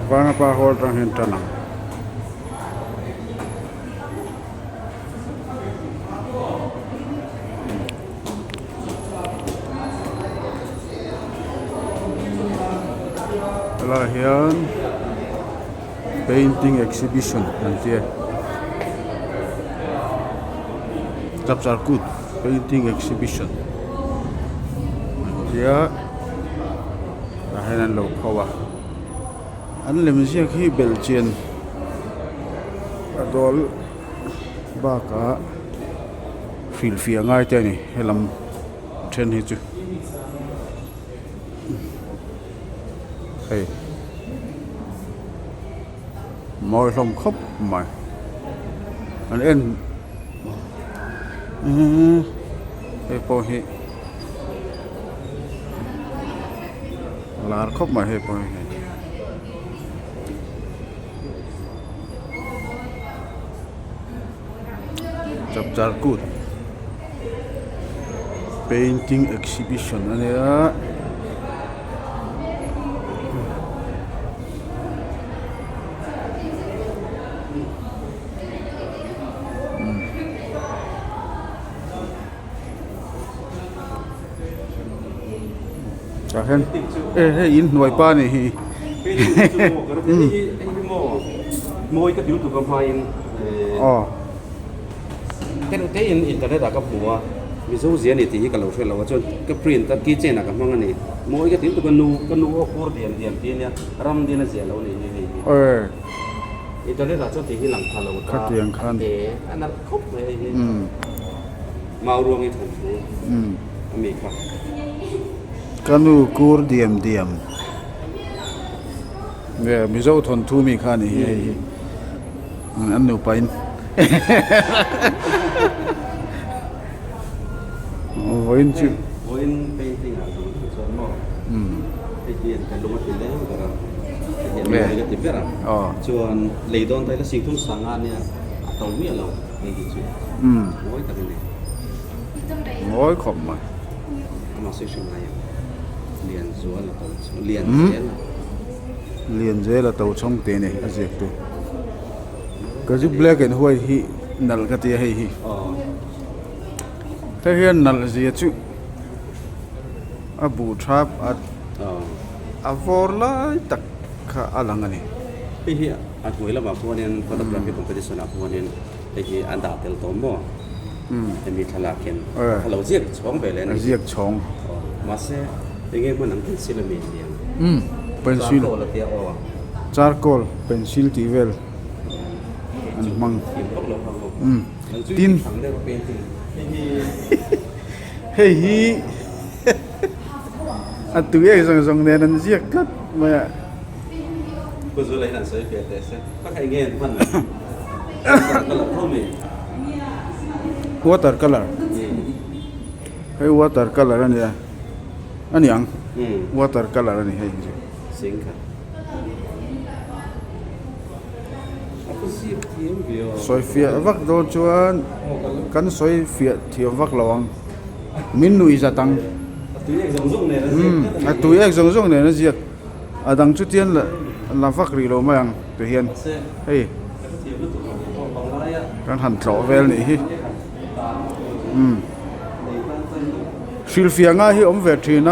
Vanapa hall atang hian tan ang. Helaiah hian painting exhibition an tia chapchar kut painting exhibition an tia tah hian an lo pho a an lem ziak hi belhchian a dawl bakah hrilhfiah ngai te a ni helam then hi chu hei mawi hlawm khawp mai an en ihh hei pawh hi lar khawp mai hei pawh hi. Chapchar kut painting exhibition a nia tah hian e hei inhnuai pa a nih hi. Mawi ka tiu tuk a hmain aw tereuh te in internet ah ka hmu a mizo zia ani tih hi ka lo hre lo a chuan ka print a keychain ah ka hmang a ni mawi ka tiu tuk a nu ka nu aw kur diam diam tih a nia ram din a zia lo a ni hi hei hi internet ah chuan tih hi lang pha lo ta a te a nalh khawp mai hei hi mau ruang i thawm thu a mi kha. Ka nu kur diam diam. Nge Mizo thawnthu mi kha a nih hi hei hi an nupa in vawiin chu vawiin painting ah zawng chu chuan maw hei hi an lung a ti leng ber a hei hi an lung a ti ber a chuan lei dawn ta ila singthum sanga ania a to miah lo hei hi chu mawi tak a ni mawi khawp mai. Lianzual a to chhawng tih a ni a ziak tu ka zu black and white hi nalh ka ti a hei hi hei hian nalh zia chu a buh thap a a vawr lai tak kha a lang a ni. Hei hi a hnuai lamah khuanin photography competition ah khuanin hei hi an dah tel tawh maw? Hemi thlalak hian a lo ziak chhawng ve leh a ni. A ziak chhawng. Mahse enge hman ang pencil a mi ni ang? Umm pencil. Charcoal a tia aw. Charcoal pencil tih vel an hmang. Umm tin. Hei hi a tui ek zawng zawng nen an ziak tlat mai a. Water colour hei water colour a nia a ni ang water colour a ni hei hi chu. Sawi fiah vak dawn chuan kan sawi fiah thiam vak lo ang min nuih zat ang a tui ek zawng zawng nen a ziak. A dang chu tian la vak rih lo mai ang ti hian hei kan han tlawh vel nih hi umm hrilhfiah ngai hi awm ve thin a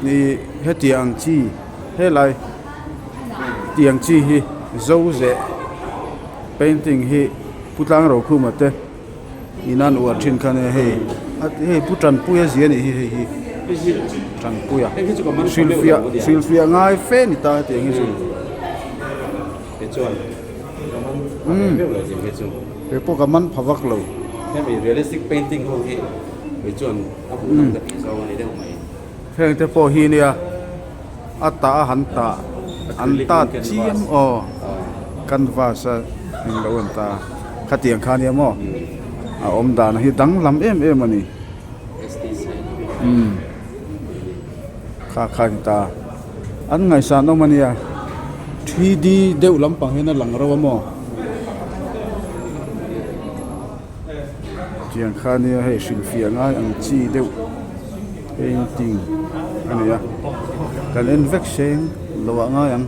ih hetiang ang chi helai tiang chi hi zo zeh painting hi pu tlang rokhuma te. Inan uar thin kha nia hei hei pu Tanpuia zia anih hi hei hi Tanpuia hrilhfiah hrilhfiah ngai fe ni ta hetiang hi chu umm kei pawh ka man pha vak lo heng te pawh hi nia a tah a han tah an tat chiam aw canvas a englo an ta khatiang kha nia maw a awm dan hi danglam em em a ni umm kha kha a ni ta an ngaihsan awm a nia 3D deuh lampang hian a lang reuh a maw tiang kha nia hei hrilhfiah ngai ang chi deuh painting a ni a kan en vek seng lo ah ngai ang.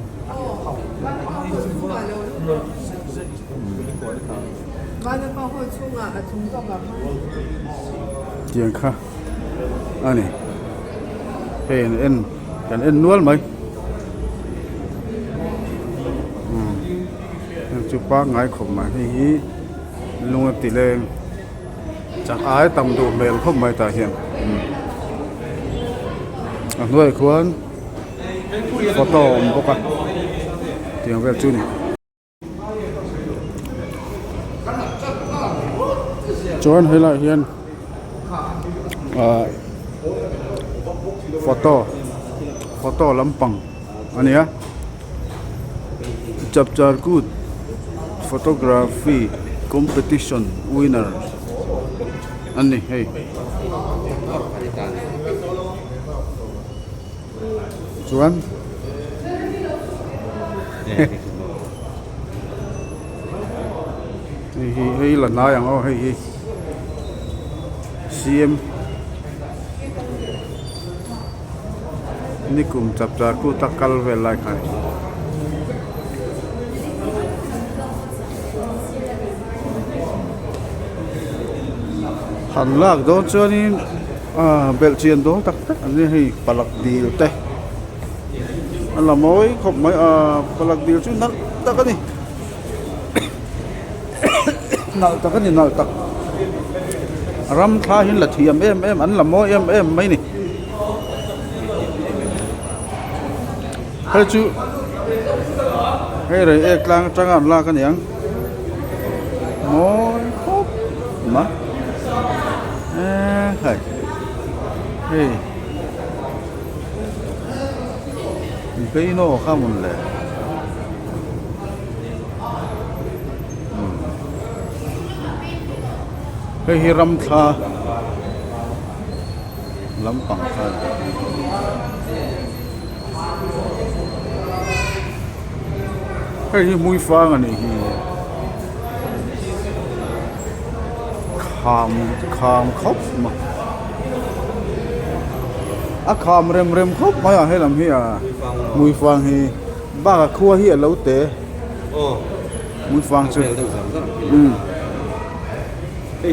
Tiang kha a ni hei an en kan en nual mai umm heng chu pangngai khawp mai hei hi lung a ti leng chak ai tam duh hmel khawp mai tah hian a hnuaiah khuan photo a awm bawk a tiang vel chu a ni. Chuan helaiah hian ahh photo photo lampang a ni a chapchar kut photography competition winner a ni hei. Chuan hei hi hei la hnai ang aw hei hi cm nikum chapchar kut a kal vel lai kha a ni. Han lak dawn chuanin ah belh chian dawn tak tak an nia hei palak dil te a la mawi khawp mai a palak dil chu nalh tak a ni nalh tak a ni nalh tak ram thla hi an la thiam em em an la mawi em em mai a ni hei chu hei rei ek tlang atanga an lak a ni ang mawi khawp mai eee hai hei beino kha mawn le hei hi ram thla lampang kha a ni. Hei hi hmuifang a nih hi kham kham khawp mai a kham rem rem khawp mai a helam hi a hmuifang hi bakah khua hi a lo te hmuifang chu umm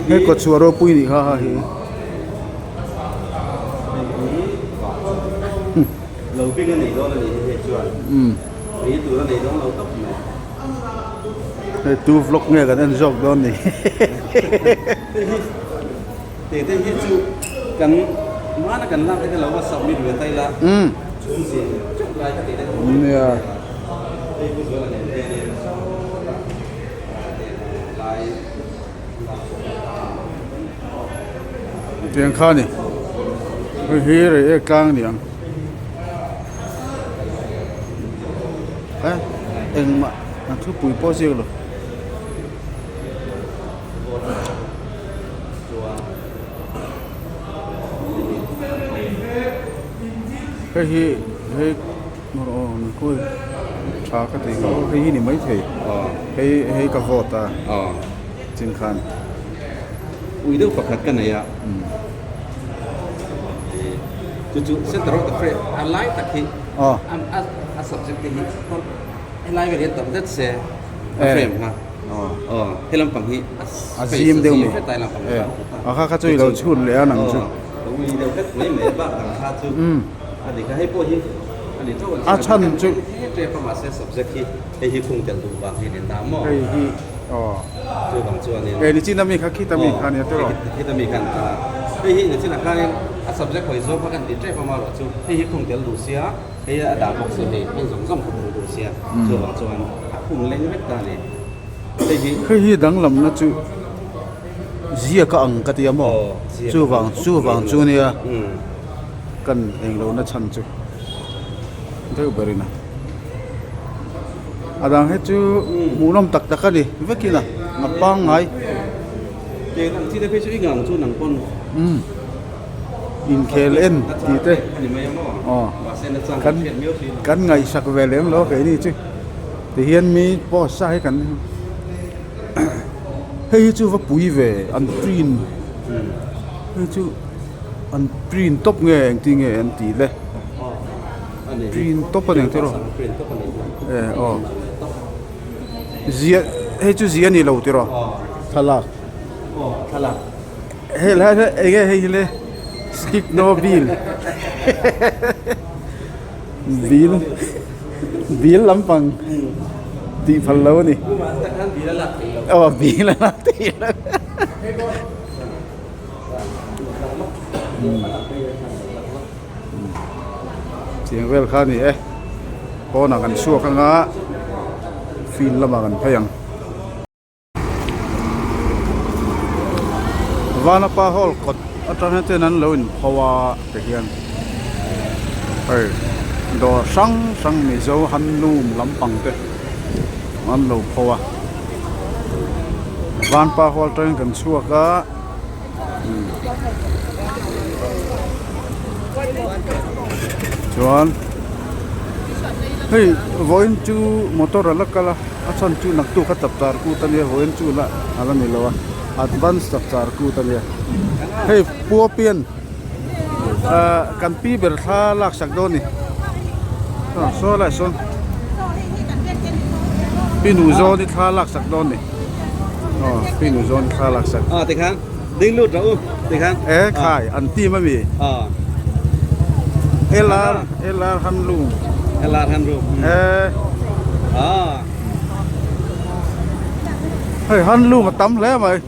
hei kawtchhuah ropui a nih kha ha hi. Lo bing a nei dawn a nih hi hei chuan ei tur a nei dawn lo tawp mai. Hei tu vlog nge kan en zawk dawn ni. Hei hi teh te hi chu kan hmana kan lak te kha lo va submit ve ta ila chhung zin teuh lai ka tih te kha Nia. Hei pu Zuala nen hianin sawtah lai Tiang kha a ni hei hi rei ek tlang a ni ang e engmah a thupui pawh a ziak lo. Hei hi hei tha ka ti hei hi ni maithei hei hei ka vote a chin khan. Ui deuh pakhat ka nei a chu chu center of the frame a lai tak hi a subject te hi helai vel hian tam zet se a frame kha he lampang hi a zim deuh mai a kha kha chu i lo chhun leh a nang chu ui deuh hlek mai mai bak dang kha chu a ni kha hei pawh hi a ni tho a chhan chu tep a mahse subject hi hei hi khung tel duh vang hi ni ta maw hei hi aw chu vang chuanin e nichin ami kha khita mi kha nia tiraw khita mi khan ta hei hi nichin ah khanin a subject hawi zawk kha kan ti tep a marawh chu hei hi khung tel duh sia hei a dah bawk si hei heng zawng zawng kha khung duh sia chu vang chuan a khung leng vek ta ni hei hi hei hi danglamna chu ziak a ang ka ti a maw chuvang chuvang chu nia kan englo na chhan chu deuh berin a a dang hi chu hmuhnawm tak tak a ni vekin a a pangngai umm inkhel en tih te aw kan kan ngaihsak ve lem lo keini chu tihian mi post a hi kan. Hei hi chu va pui ve an print hei chu an print tawp nge engtin nge an tih le print tawp a ni ang tiraw e aw. Zia hei chu zia ni lo tiraw thlalak thlalak hei lai hi eng nge hei hi le stick no bill bill bill lampang tih phal lo a ni aw bill a lak theih loh Chiang vel kha a ni e pawnah kan chhuak anga field lamah kan phei ang. Vanapa hall kawt atang hian chuan an lo inpho a tihian hei dawr hrang hrang mizo handloom lampang te an lo pho a Vanpa hall atangin kan chhuak a. Chuan hei vawiin chu motor a la kal a a chhan chu naktuk a chapchar kut a nia vawiin chu lah a la ni lo a advance chapchar kut a nia hei puapian ahh kan pi ber thla laksak dawn a ni saw lai sawn pi nu zawn hi thla laksak dawn a ni. Aw pi nu zawn thla laksak. Aw tikhan ding lut rawh u tikhan. E khai an team ami. Aw. LR LR Handloom. LR Handloom. E. Aw. Hei handloom a tam hle mai.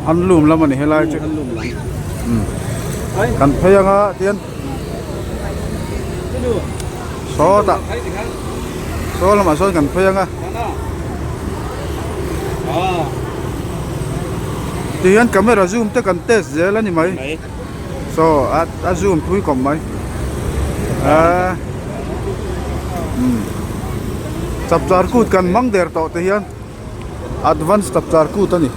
Handloom lam ani helai chu. Handloom lam. Kan phei anga tian. Sawtah saw lamah sawn kan phei ang a tihian camera zoom te kan test zel a ni mai saw a a zoom phui khawp mai ahh umm chapchar kut kan hmang der tawh te hian advance chapchar kut a ni.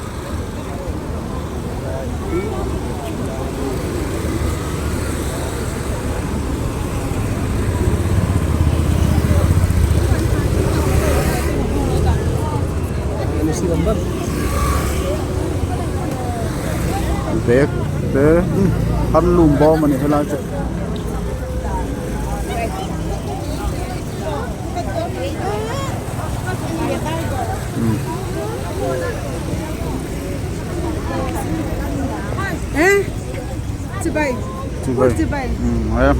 Bag te handloom bawm a ni helai chu.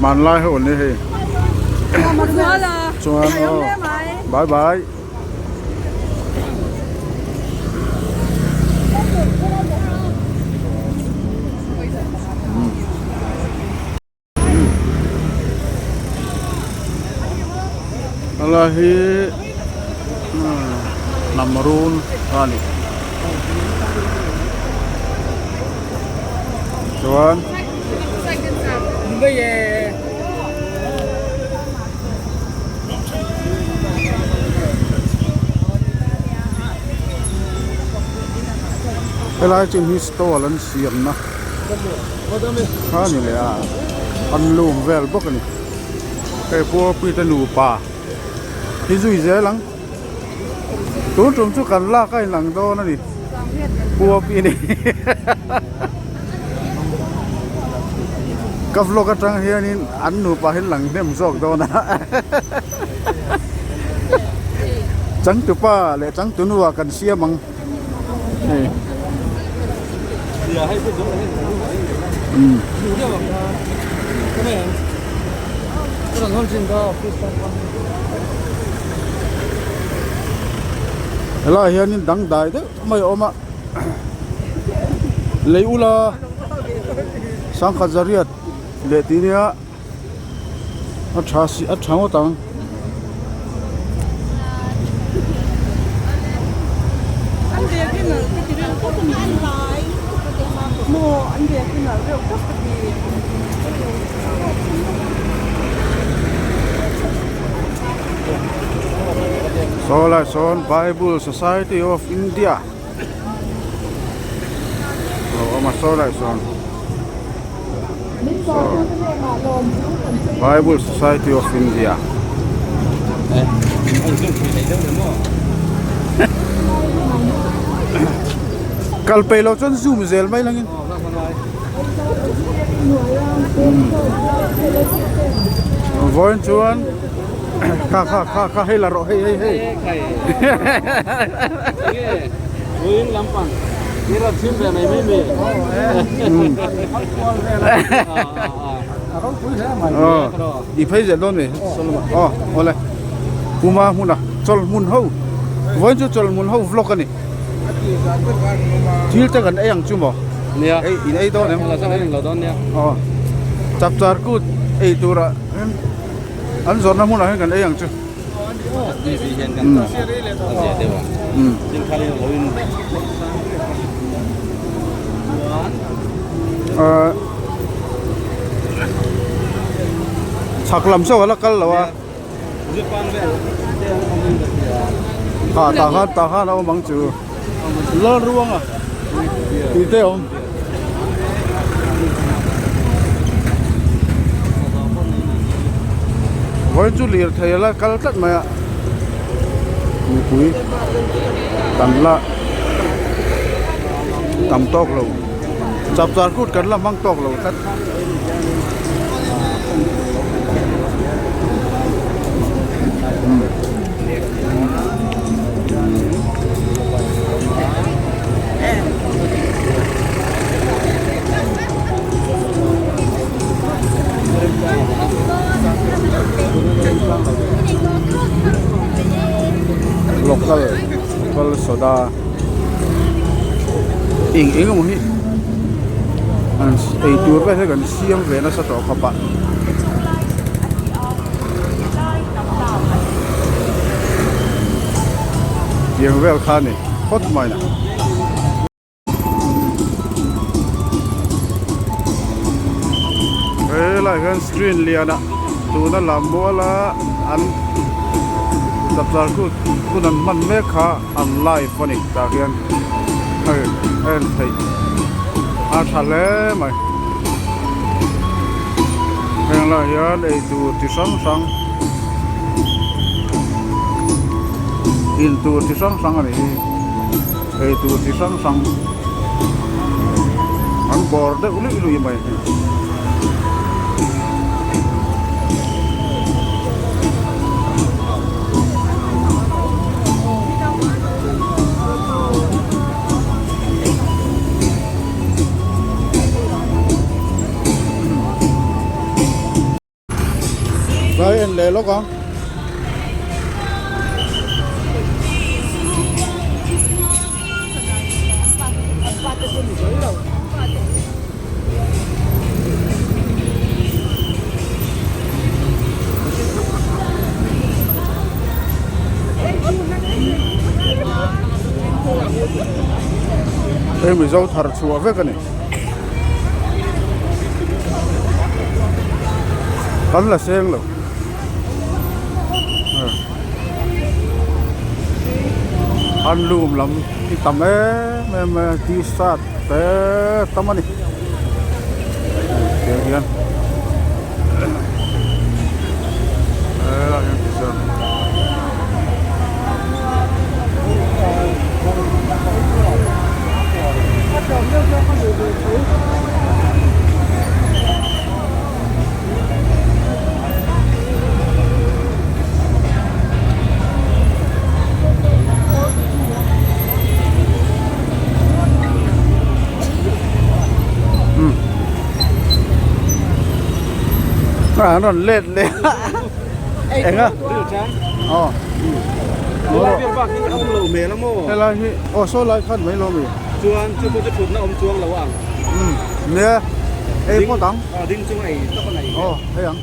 Hmanlai ho an ni hei chuan aw bye bye. Helai hi hnam run a ni chuan helai chin hi stall an siamna. Kha ni leh a an lum vel bawk a ni hei puapui te nupa hi zui zel ang tun tum chu kan lak a inang dawn a ni puapi ni ka vlog atang hianin an nupa hi lang hnem zawk dawn a changtupa leh changtunu ah kan siam ang. Hei. Helai hianin dangdai deuh mai a awm a lei ula sangkhat zariat leh tih nia a tha si a tha ngawt ang. Saw lai sawn Bible Society of India lo awm a saw lai sawn. Bible Society of India kal peih loh chuan zoom zel mai langin vawiin chuan. Kha kha kha kha hei la rawh hei hei hei. I phei zel dawn mi aw awle puma hmuna chawlhmun ho vawiin chu chawlhmun ho vlog a ni thil te kan ei ang chu maw ei in ei dawn em aw chapchar kut ei turah hian an zawrhna hmunah hian kan ei ang chu. Chhak lam saw a la kal lo a ha tah khan tah khan a awm ang chu Lalruanga tih te a awm. Vawiin chu lirthei a la kal tlat mai a mipui kan la tam tawk lo chapchar kut kan la hmang tawk lo tlat. Local local soda eng eng emaw hi an eitur vel hi kan siam ve nasa tawh khawp a. Tiang vel kha a ni phawt mai. Helai hian screen lian ah tuna lam mual a an chapchar kut hun an hman mek kha an live a ni tah hian hei a en theih a tha hle mai heng lai hian eitur chi hrang hrang intur chi hrang hrang a ni hi. Ei tur chi hrang hrang an bawr deuh luih luih mai hi. Vai en leh lawk ang. Hei Mizo thar chhuah vek a ni. Kan la seng lo handloom lam hi tam em em mai a t-shirt te tam a ni tiang hian helaiah hian t-shirt. An rawn let leh a eng a aw helai hi aw saw lai khan mai lo mi chuan chu pawh chu thutna awm chuang lo ang nia ei phawt ang ding chunga ei tawp a nei aw hei ang.